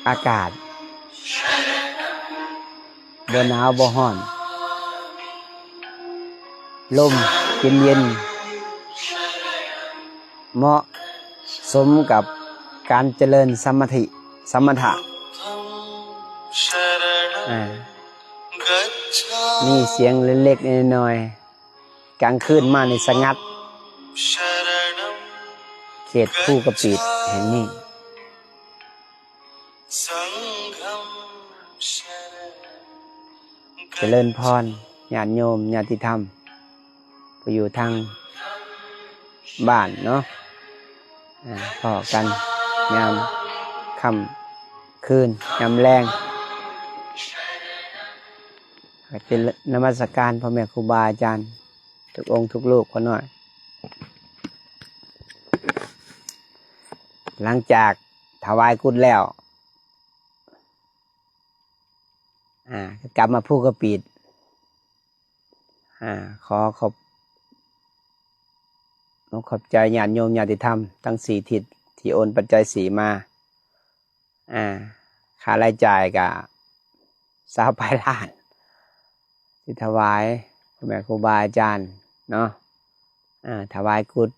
ອາກາດບໍ່ໜາວບໍ່ຮ້ອນ, ລົມເຢັນໆ ເໝາະສົມກັບການຈະເລີນສະມາທິ ສະມະຖະ. ອາ ມີສຽງເລັກໆນ້ອຍໆ, ກາງຄືນມານີ້ສະຫງັດ ເຂດພູກະປີດແຫ່ງນີ້. ຈະເລີນພອນ ຍາດໂຍມ ຍາດຕິທຳ ຜູ້ຢູ່ທາງບ້ານເນາະ, ອາ ພໍ້ກັນຍາມຄ່ຳຄືນ ຍາມແລງ. ກໍຈະນະມັດສະການພໍ່ແມ່ຄູບາອາຈານທຸກອົງທຸກຮູບ. ຂໍໜ້ອຍ ຫຼັງຈາກຖວາຍກຸດແລ້ວ ອາ ກັບມາພູກະປີດ. ອາ ຂໍຂອບ ຂອບອົກຂອບໃຈຍາດໂຍມຍາດຕິທຳທັງສີ່ທິດທີ່ໂອນປັດໄຈສີ່ມາ. ອາ ຄ່າລາຍຈ່າຍກະຊາວປາຍລ້ານ ຊິຖວາຍພໍ່ແມ່ຄູບາອາຈານເນາະ, ອາ ຖວາຍກຸດ.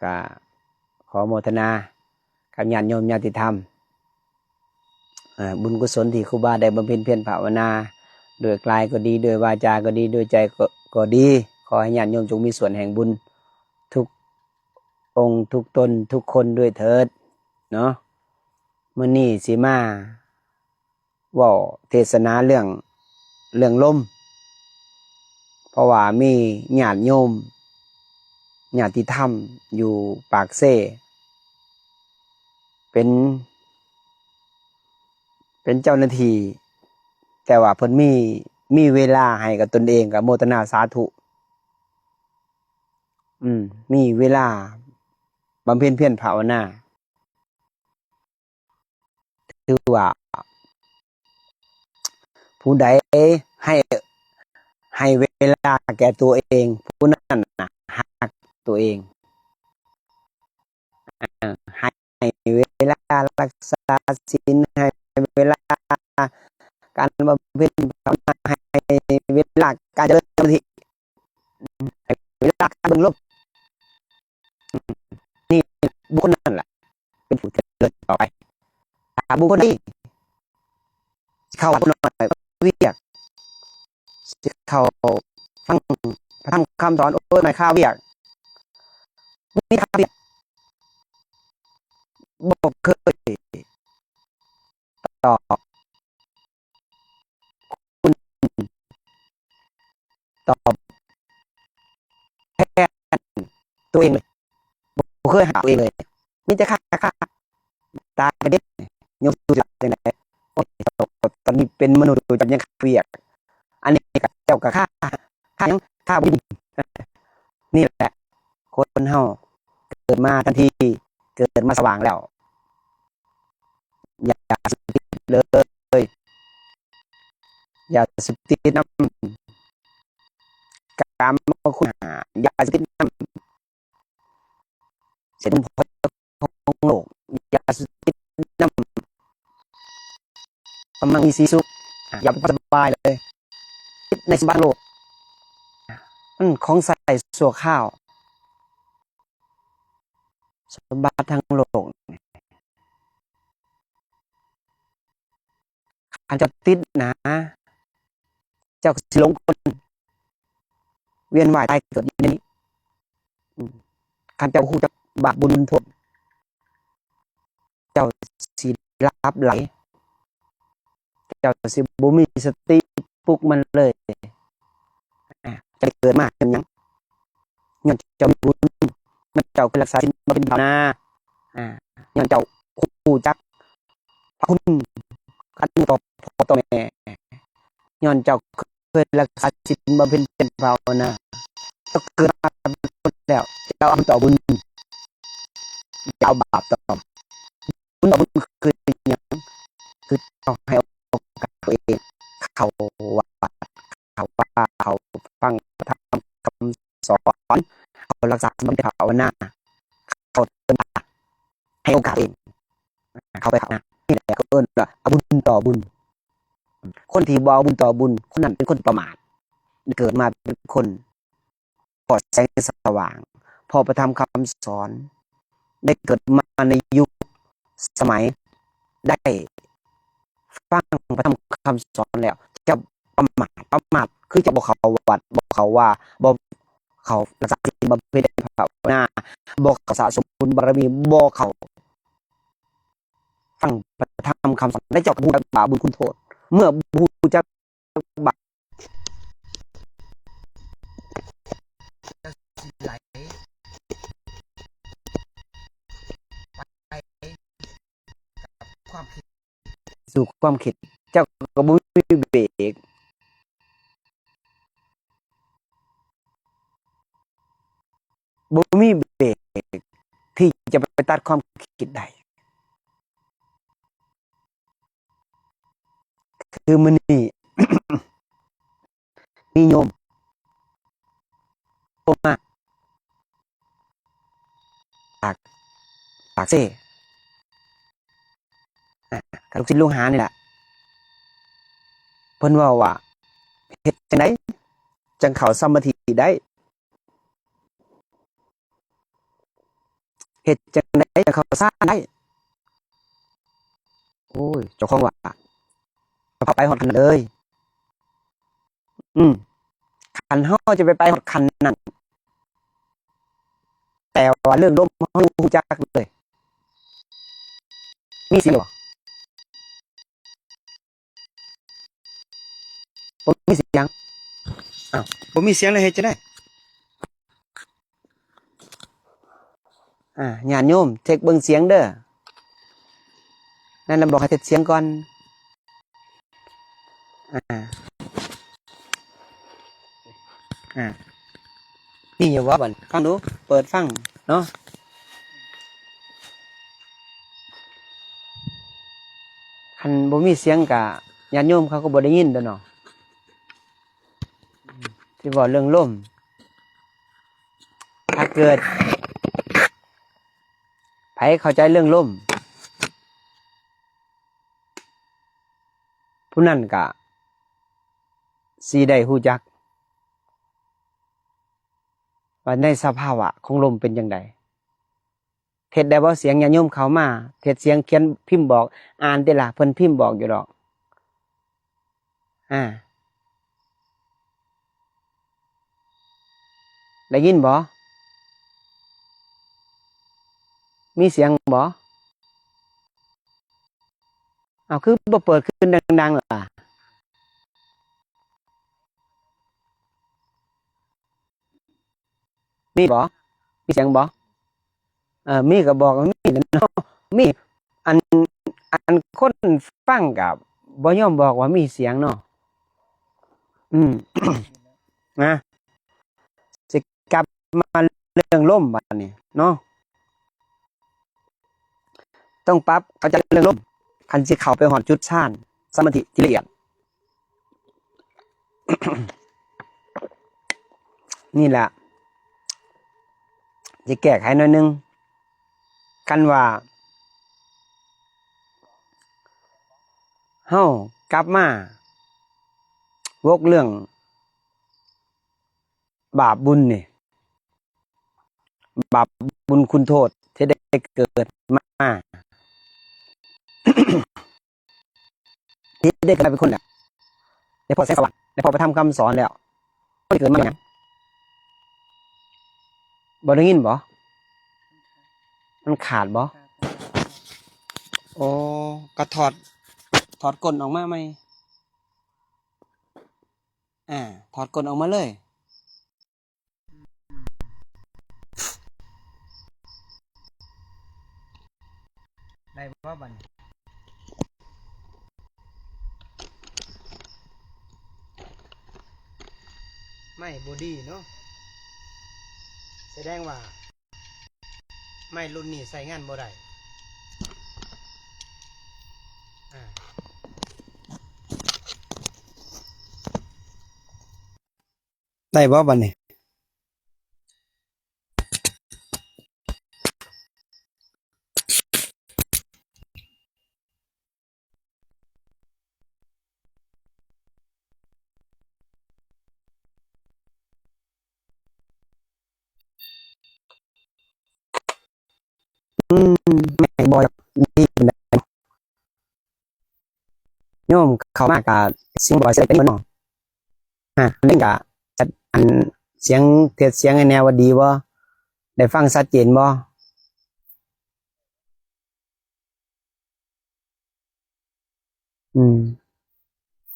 ກະຂໍໂມທະນາກັບຍາດໂຍມຍາດຕິທຳ ອາ ບຸນກຸສົນທີ່ຄູບາໄດ້ບຳເພັນພຽນພາວະນາ ດ້ວຍກາຍກໍດີ ດ້ວຍວາຈາກໍດີ ດ້ວຍໃຈກໍ ກໍດີ. ຂໍໃຫ້ຍາດໂຍມຈົ່ງມີສ່ວນແຫ່ງບຸນທຸກອົງທຸກຕົນທຸກຄົນດ້ວຍເຖີດເນາະ. ມື້ນີ້ຊິມາ ເວົ້າເທດສະນາເລື່ອງ ເລື່ອງລົມ ເພາະວ່າມີຍາດໂຍມ ຍາດຕິທຳຢູ່ປາກເຊ ເປັນ ເປັນເຈົ້າໜ້າທີ່ ແຕ່ວ່າເພິ່ນມີ ມີເວລາໃຫ້ກັບຕົນເອງ ກໍໂມທະນາສາທຸ. ອືມ ມີເວລາບຳເພັນພຽນພາວະນາ. ຖືວ່າຜູ້ໃດໃຫ້ ໃຫ້ເວລາແກ່ຕົວເອງ ຜູ້ນັ້ນນະຮັກຕົວເອງ. ໃຫ້ເວລາລັກສາສິນ ໃຫ້ເວລາການບຳເພັນພາວະນາ ໃຫ້ເວລາການຈະເລີນສະມາທິ ໃຫ້ເວລາການເບິ່ງລົມ. ນີ້ບຸກຄົນນັ້ນລະເປັນຜູ້ຈະເລີນຕໍ່ໄປ. ຖ້າບຸກຄົນນີ້ເຂົ້າວັດ ວຽກ ຊິເຂົ້າຟັງພະທຳຄຳສອນ ໂອ້ຍ ມາຄາວຽກ ມີຄາວຽກ ບໍ່ເຄີຍຕອບ ຕອບແທນຕົວເອງເລີຍ ບໍ່ເຄີຍຫາຕົວເອງເລີຍ ມີແຕ່ຂ້າ ຂ້າ ຕາຍໄປເດ້ ໂຍມ ຊິວ່າຈັ່ງໃດ? ໂອ້ຍ ຕອນນີ້ເປັນມະນຸດ ຮູ້ຈັກຫຍັງ ຄາວຽກ ອັນນີ້ກໍເຈົ້າກໍຄາ ຄາຫຍັງ? ຄາບໍ່ກິນ. ນີ້ແຫຼະ ຄົນເຮົາເກີດມາທັນທີ ເກີດມາສະຫວ່າງແລ້ວ ຢ່າເສບຕິດເລີຍ ຢ່າເສບຕິດນຳ ກາມະຄຸນຫ້າ ຢ່າເສບຕິດນຳ ເສບຕິດຂອງໂລກ ຢ່າເສບຕິດນຳ ກຳລັງມີສີສຸກ ຢ່າໄປສະບາຍເລີຍ ຕິດໃນສົມບັດໂລກ ມັນຂອງໃຊ້ຊົ່ວຄາວ ສົມບັດທາງໂລກ ຄັນເຈົ້າຕິດນະ ເຈົ້າກໍຊິຫຼົງກົນ ວຽນວ່າຍຕາຍເກີດຢູ່ໃນນີ້. ອືມ ຄັນເຈົ້າຮູ້ຈັກບາບບຸນໂທດ ເຈົ້າຊິຫຼັບໄຫຼ ເຈົ້າຊິບໍ່ມີສະຕິປຸກມັນເລີຍ. ອາ ເຈົ້າໄດ້ເກີດມາຍ້ອນຫຍັງ? ຍ້ອນເຈົ້າມີບຸນ ຍ້ອນເຈົ້າເຄີຍລັກສາສິນ ບຳເພັນພາວະນາ ອາ ຍ້ອນເຈົ້າຮູ້ຈັກພະຄຸນອັນມີຕໍ່ພໍ່ຕໍ່ແມ່ ຍ້ອນເຈົ້າເຄີຍລັກສາສິນ ບຳເພັນພຽນພາວະນາ ເຈົ້າເກີດມາເປັນຄົນແລ້ວ ເຈົ້າເອົາບຸນຕໍ່ບຸນ ຢ່າເອົາບາບຕອບ. ບຸນຕໍ່ບຸນຄືຫຍັງ? ຄືເຈົ້າໃຫ້ໂອກາດຕົວເອງ ເຂົ້າວັດ ເຂົ້າວາ ເຂົ້າຟັງພະທຳຄຳສອນ ເຂົ້າລັກສາສິນ ບຳເພັນພາວະນາ ເຂົ້າເຕີນຕາ ໃຫ້ໂອກາດເອງ. ເຂົ້າໄປເຂົ້ານາ ນີ້ແຫຼະເຂົາເອີ້ນວ່າເອົາບຸນຕໍ່ບຸນ. ຄົນທີ່ບໍ່ເອົາບຸນຕໍ່ບຸນ ຄົນນັ້ນເປັນຄົນປະໝາດ ໄດ້ເກີດມາເປັນຄົນ ເພາະແສງສະຫວ່າງ ເພາະພະທຳຄຳສອນ ໄດ້ເກີດມາໃນຍຸກສະໄໝ ໄດ້ຟັງພະທຳຄຳສອນແລ້ວ ຈະປະໝາດ ປະໝາດ ຄືຈະບໍ່ເຂົ້າວັດ ບໍ່ເຂົ້າວາ ບໍ່ເຂົ້າຮັກສາສິນ ບຳເພັນພາວະນາ ບໍ່ເຂົ້າສະສົມບຸນບາລະມີ ບໍ່ເຂົ້າຟັງພະທຳຄຳສອນ ແລະ ເຈົ້າກໍບໍ່ຮູ້ຈັກບາບບຸນຄຸນໂທດ ເມື່ອບໍ່ຮູ້ຈັກ ບາດ ເຈົ້າຊິໄຫຼໄປກັບຄວາມຄິດ ສູ່ຄວາມຄິດ ເຈົ້າກໍບໍ່ມີເບຣກ ບໍ່ມີເບຣກທີ່ຈະໄປຕັດຄວາມຄິດໄດ້. ຄືມື້ນີ້ ມີໂຍມໂທມາ ປາກ ປາກເຊ ອາ ກັບລູກສິດລູກຫານີ້ແຫຼະ ເພິ່ນເວົ້າວ່າ ເຮັດຈັ່ງໃດຈັ່ງເຂົ້າສະມາທິໄດ້? ເຮັດຈັ່ງໃດຈັ່ງເຂົ້າຊານໄດ້? ໂອ້ຍ ເຈົ້າຂອງວ່າ ເຂົ້າໄປຮອດຂັ້ນເລີຍ. ອືມ ຄັນເຮົາຈະໄປ ໄປຮອດຂັ້ນນັ້ນ ແຕ່ວ່າເລື່ອງລົມເຮົາຍັງບໍ່ຮູ້ຈັກເລີຍ. ມີສຽງຢູ່ບໍ່? ບໍ່ມີສຽງ. ອ້າວ ບໍ່ມີສຽງແລ້ວເຮັດຈັ່ງໃດ? ອາ ຍາດໂຍມເຊັກເບິ່ງສຽງເດີ້. ນັ້ນລະບອກໃຫ້ເທັດສຽງກ່ອນ. ອາ ອາ ມີຢູ່ບໍ່? ບັດຟັງດູ ເປີດຟັງເນາະ. ຄັນບໍ່ມີສຽງກະຍາດໂຍມເຂົາກໍບໍ່ໄດ້ຍິນຕົວະເນາະ. ທີ່ເວົ້າເລື່ອງລົມ ຖ້າເກີດໃຜເຂົ້າໃຈເລື່ອງລົມ ຜູ້ນັ້ນກະຊິໄດ້ຮູ້ຈັກວ່າໃນສະພາວະຂອງລົມເປັນຈັ່ງໃດ. ເທັດໄດ້ບໍ່? ສຽງຍາດໂຍມເຂົ້າມາ ເທັດສຽງຂຽນພິມບອກ ອ່ານຕິລະ ເພິ່ນພິມບອກຢູ່ດອກ. ອາ ໄດ້ຍິນບໍ່? ມີສຽງບໍ່? ເອົາ ຄືບໍ່ເປີດຄືນດັງໆລະ? ມີບໍ່? ມີສຽງບໍ່? ເອີ ມີກໍບອກວ່າມີແຫຼະເນາະ. ມີ ອັນ ອັນຄົນຟັງກໍບໍ່ຍອມບອກວ່າມີສຽງເນາະ. ອືມ ນະ ຊິກັບມາເລື່ອງລົມບາດນີ້ເນາະ. ຕ້ອງປັບເຂົ້າໃຈເລື່ອງລົມ ຄັນຊິເຂົ້າໄປຮອດຈຸດຊານສະມາທິທີ່ລະອຽດ. ນີ້ແຫຼະ ຊິແກ້ໄຂໜ້ອຍໜຶ່ງ. ຄັນວ່າເຮົາກັບມາວົກເລື່ອງບາບບຸນນີ້ ບາບບຸນຄຸນໂທດທີ່ໄດ້ເກີດມາ ທີ່ໄດ້ເກີດມາເປັນຄົນແລ້ວ ໄດ້ພໍ້ແສງສະຫວ່າງ ໄດ້ພໍ້ພະທຳຄຳສອນແລ້ວ ເຮົາໄດ້ເກີດມາເປັນຫຍັງ? ບໍ່ໄດ້ຍິນບໍ່? ມັນຂາດບໍ່? ໂອ້ ກໍຖອດ ຖອດກົ້ນອອກມາໃໝ່. ອາ ຖອດກົ້ນອອກມາເລີຍ. ໄດ້ບໍ່ບັດນີ້? ໄມ້ບໍ່ດີເນາະ ສະແດງວ່າໄມ້ລຸ້ນນີ້ໃຊ້ງານບໍ່ໄດ້. ອາ ໄດ້ບໍ່ບັດນີ້? ແມ່ນບໍ່ດີປານໃດ. ໂຍມເຂົ້າມາກະສຽງບໍ່ໄດ້ເປັນເນາະ. ອ່າ ເລັງກະຈັດອັນສຽງ ເທດສຽງໃຫ້ແດ່ວ່າດີບໍ່? ໄດ້ຟັງຊັດເຈນບໍ່? ອືມ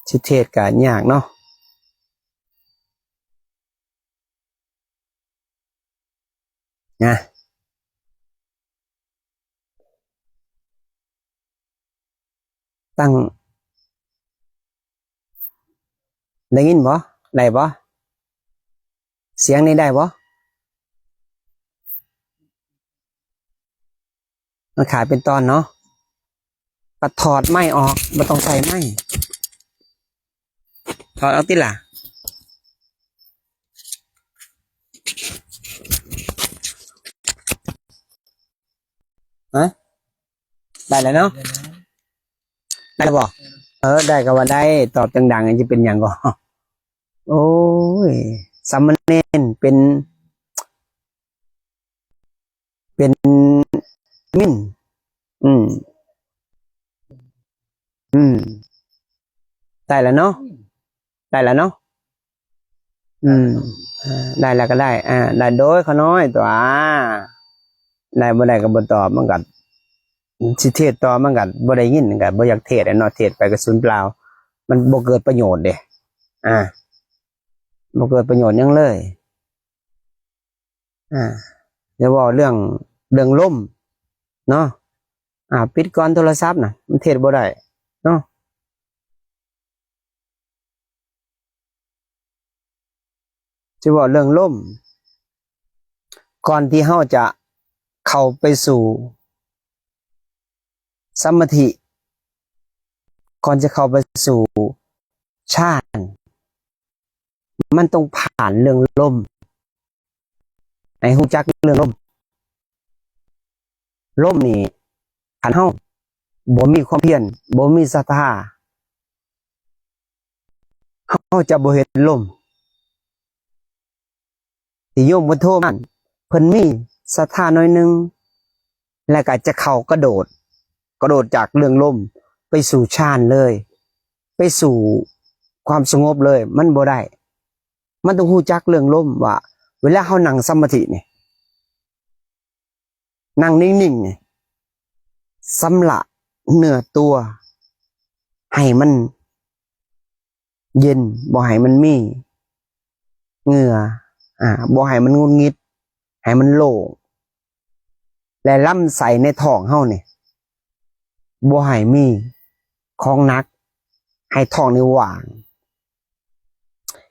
ຊິເທດກະຍາກເນາະ ນະ. ຕັ້ງ ໄດ້ຍິນບໍ່? ໄດ້ບໍ່? ສຽງນີ້ໄດ້ບໍ່? ມັນຂາຍເປັນຕອນເນາະ. ກໍຖອດໄມອອກ ບໍ່ຕ້ອງໃສ່ໄມ. ຖອດອອກຕິລະ. ຮະ? ໄດ້ແລ້ວເນາະ? ໄດ້ແລ້ວບໍ່? ເອີ ໄດ້ກໍວ່າໄດ້. ຕອບດັງໆ ຊິເປັນຫຍັງກໍ? ໂອ້ຍ ສາມະເນນເປັນ ເປັນມິນ. ອືມ ອືມ ໄດ້ແລ້ວເນາະ ໄດ້ແລ້ວເນາະ. ອືມ ໄດ້ແລ້ວກໍໄດ້ ອ່າ ໄດ້ໂດຍຂ້ານ້ອຍຕົວະ. ໄດ້ບໍ່ໄດ້ກໍບໍ່ຕອບ ມັນກໍ ຊິເທດຕໍ່ມັນກໍບໍ່ໄດ້ຍິນ ກໍບໍ່ຢາກເທດແຫຼະເນາະ. ເທດໄປກໍສູນເປົ່າ ມັນບໍ່ເກີດປະໂຫຍດເດ້ ອ່າ ບໍ່ເກີດປະໂຫຍດຫຍັງເລີຍ. ອ່າ ຢ່າເວົ້າເລື່ອງ ເລື່ອງລົມເນາະ. ອ່າ ປິດກ່ອນໂທລະສັບນະ ມັນເທດບໍ່ໄດ້ເນາະ. ຊິເວົ້າເລື່ອງລົມ ກ່ອນທີ່ເຮົາຈະເຂົ້າໄປສູ່ສະມາທິ ກ່ອນຈະເຂົ້າໄປສູ່ຊານ ມັນຕ້ອງຜ່ານເລື່ອງລົມ ໃຫ້ຮູ້ຈັກເລື່ອງລົມ. ລົມນີ້ ຄັນເຮົາບໍ່ມີຄວາມພຽນ ບໍ່ມີສັດທາ ເຮົາຈະບໍ່ເຫັນລົມ. ທີ່ໂຍມເພິ່ນໂທມາ ເພິ່ນມີສັດທາໜ້ອຍໜຶ່ງ ແລ້ວກໍຈະເຂົ້າກະໂດດ ກະໂດດຈາກເລື່ອງລົມໄປສູ່ຊານເລີຍ ໄປສູ່ຄວາມສະຫງົບເລີຍ ມັນບໍ່ໄດ້. ມັນຕ້ອງຮູ້ຈັກເລື່ອງລົມວ່າ ເວລາເຮົານັ່ງສະມາທິນີ້ ນັ່ງນິ່ງໆນີ້ ຊຳລະເນື້ອຕົວໃຫ້ມັນເຢັນ ບໍ່ໃຫ້ມັນມີເຫື່ອ ອ່າ ບໍ່ໃຫ້ມັນຫງຸດຫງິດ ໃຫ້ມັນໂລ່ງ ແລະ ລຳໄສ້ໃນທ້ອງເຮົານີ້ ບໍ່ໃຫ້ມີຂອງໜັກ ໃຫ້ທ້ອງນີ້ວ່າງ.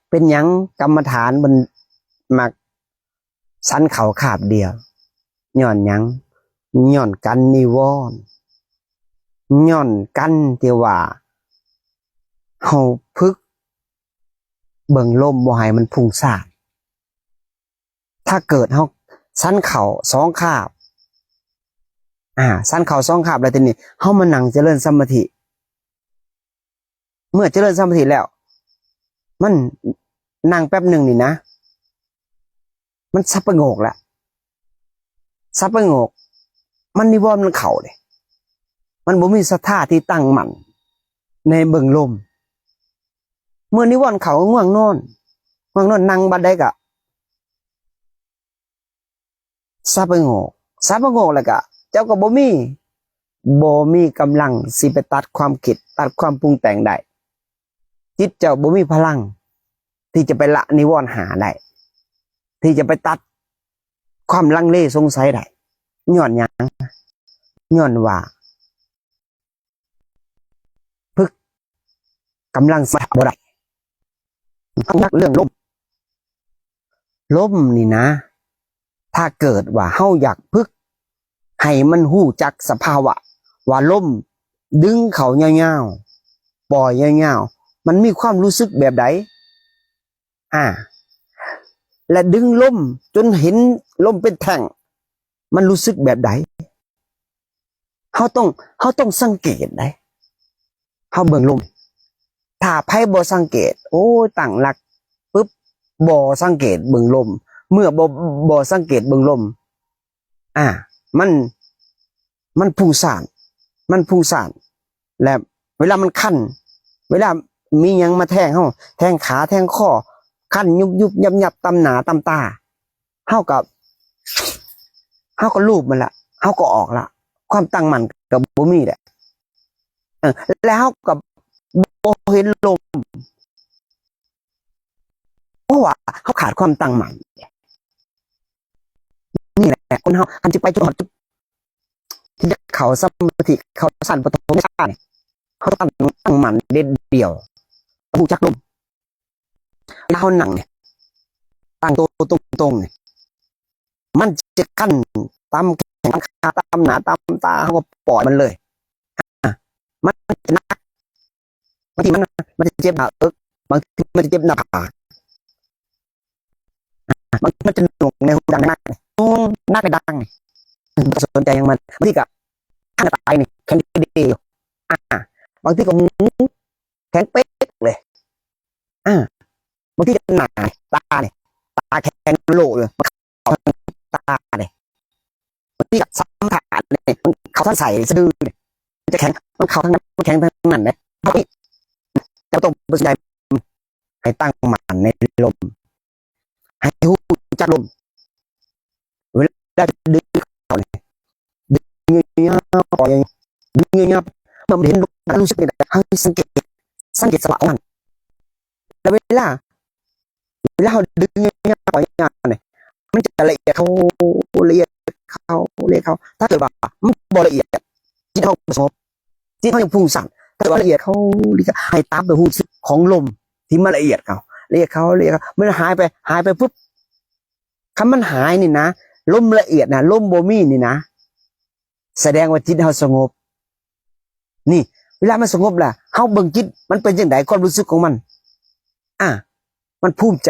ເປັນຫຍັງກຳມະຖານເພິ່ນມັກສັນເຂົ້າຄາບດຽວ? ຍ້ອນຫຍັງ? ຍ້ອນກັນນິວອນ ຍ້ອນກັນທີ່ວ່າເຮົາຝຶກເບິ່ງລົມບໍ່ໃຫ້ມັນພຸ້ງສ້ານ. ຖ້າເກີດເຮົາສັນເຂົ້າສອງຄາບ ອ່າ ສັນເຂົ້າສອງຄາບແລ້ວ ທີນີ້ເຮົາມານັ່ງຈະເລີນສະມາທິ ເມື່ອຈະເລີນສະມາທິແລ້ວ ມັນນັ່ງແປັບໜຶ່ງນີ້ນະ ມັນສັບປະໂງກລະ ສັບປະໂງກ ມັນນິວອນມັນເຂົ້າເດ້ ມັນບໍ່ມີສັດທາທີ່ຕັ້ງໝັ້ນໃນເບິ່ງລົມ. ເມື່ອນິວອນເຂົ້າ ງ່ວງນອນ ງ່ວງນອນ ນັ່ງບາດໃດກະ ສັບປະໂງກ ສັບປະໂງກແລ້ວກະ ເຈົ້າກໍບໍ່ມີ ບໍ່ມີກຳລັງຊິໄປຕັດຄວາມຄິດ ຕັດຄວາມປຸງແຕ່ງໄດ້. ຈິດເຈົ້າບໍ່ມີພະລັງທີ່ຈະໄປລະນິວອນຫ້າໄດ້ ທີ່ຈະໄປຕັດຄວາມລັງເລສົງໄສໄດ້. ຍ້ອນຫຍັງ? ຍ້ອນວ່າ ຝຶກກຳລັງສະມາທິບໍ່ໄດ້. ເຮົານັກເລື່ອງລົມ ລົມນີ້ນະ ຖ້າເກີດວ່າເຮົາຢາກຝຶກໃຫ້ມັນຮູ້ຈັກສະພາວະວ່າລົມດຶງເຂົ້າຍາວໆ ປ່ອຍຍາວໆ ມັນມີຄວາມຮູ້ສຶກແບບໃດ? ອ່າ ແລະ ດຶງລົມຈົນເຫັນລົມເປັນແທ່ງ ມັນຮູ້ສຶກແບບໃດ? ເຮົາຕ້ອງ ເຮົາຕ້ອງສັງເກດໄດ໋ ເຮົາເບິ່ງລົມ. ຖ້າໃຜບໍ່ສັງເກດ ໂອ້ຍ ຕັ້ງຫຼັກປຶບ ບໍ່ສັງເກດເບິ່ງລົມ ເມື່ອບໍ່ ບໍ່ສັງເກດເບິ່ງລົມ ອ່າ ມັນ ມັນພຸ້ງສ້ານ ມັນພຸ້ງສ້ານ ແລະ ເວລາມັນຄັນ ເວລາມີຫຍັງມາແທງເຮົາ ແທງຂາ ແທງຄໍ ຄັນຍຸບໆ ຍັບໆ ຕຳໜ້າຕຳຕາ ເຮົາກໍ ເຮົາກໍລູບມັນລະ ເຮົາກໍອອກລະ ຄວາມຕັ້ງໝັ້ນກໍບໍ່ມີແຫຼະ ເອີ ແລະ ເຮົາກໍບໍ່ເຫັນລົມ ເພາະວ່າເຮົາຂາດຄວາມຕັ້ງໝັ້ນ. ນີ້ແຫຼະ ຄົນເຮົາ ຄັນຊິໄປຈົນຮອດຈຸດທີ່ຈະເຂົ້າສະມາທິ ເຂົ້າຊັ້ນປະຖົມฌານນີ້ ເຮົາຕ້ອງຕັ້ງໝັ້ນເດັດດ່ຽວ ຮູ້ຈັກລົມ. ເວລາເຮົານັ່ງນີ້ ຕັ້ງໂຕຕົງໆ ນີ້ ມັນຈະຄັນຕາມແຂ້ງຕາມຂາ ຕາມໜ້າຕາມຕາ ເຮົາກໍປ່ອຍມັນເລີຍ ອາ ມັນຈະໜັກ ບາງທີມັນ ມັນຈະເຈັບໜ້າເອິກ ບາງທີມັນຈະເຈັບໜ້າຜາກ ບາງທີມັນຈະໜ່ວງໃນຫູດັງ ໜັກ ໜ່ວງໜັກໃນດັງ ບໍ່ສົນໃຈຫຍັງມັນ ບາງທີກໍຂ້າງຕານີ້ແຂງເດຢູ່ ອາ ບາງທີກໍຫູແຂງເປັກເລີຍ ອາ ບາງທີກໍໜ້າ ຕານີ້ ຕາແຂງໂຫຼຢູ່ ຕາເດ້ ບາງທີກໍສຳຜັດເດ້ ມັນເຂົ້າທາງໄສ້ສະດືນີ້ ມັນຈະແຂງ ມັນເຂົ້າທາງນັ້ນ ມັນແຂງທາງນັ້ນເດ້ ເຮົານີ້ ເຈົ້າຕ້ອງໄປສົນໃຈ ໃຫ້ຕັ້ງໝັ້ນໃນລົມ ໃຫ້ຮູ້ຈັກລົມ ເວລາດຶງເຂົ້ານີ້ ດຶງຍາວໆ ປ່ອຍ ດຶງຍາວໆ ເມື່ອມັນເຫັນລົມ ມັນຮູ້ສຶກນີ້ ໃຫ້ສັງເກດ ສັງເກດສະພາບຂອງມັນ ແລ້ວເວລາ ເວລາເຮົາດຶງຍາວໆ ປ່ອຍຍາວນີ້ ມັນຈະລະອຽດເຂົ້າ ລະອຽດເຂົ້າ ລະອຽດເຂົ້າ ຖ້າເກີດວ່າມັນບໍ່ລະອຽດ ຈິດເຮົາບໍ່ສະຫງົບ ຈິດເຮົາຍັງຟຸ້ງສ້ານ ຖ້າເກີດວ່າລະອຽດເຂົ້າ ລະອຽດເຂົ້າ ໃຫ້ຕາມໄປຮູ້ສຶກຂອງລົມທີ່ມັນລະອຽດເຂົ້າ ລະອຽດເຂົ້າ ລະອຽດເຂົ້າ ມັນຫາຍໄປ ຫາຍໄປປຶບ ຄັນມັນຫາຍນີ້ນະ ລົມລະອຽດນະ ລົມບໍ່ມີນີ້ນະ ສະແດງວ່າຈິດເຮົາສະຫງົບ ນີ້ ເວລາມັນສະຫງົບລະ ເຮົາເບິ່ງຈິດມັນເປັນຈັ່ງໃດ ຄວາມຮູ້ສຶກຂອງມັນ ອາ ມັນພູມໃຈ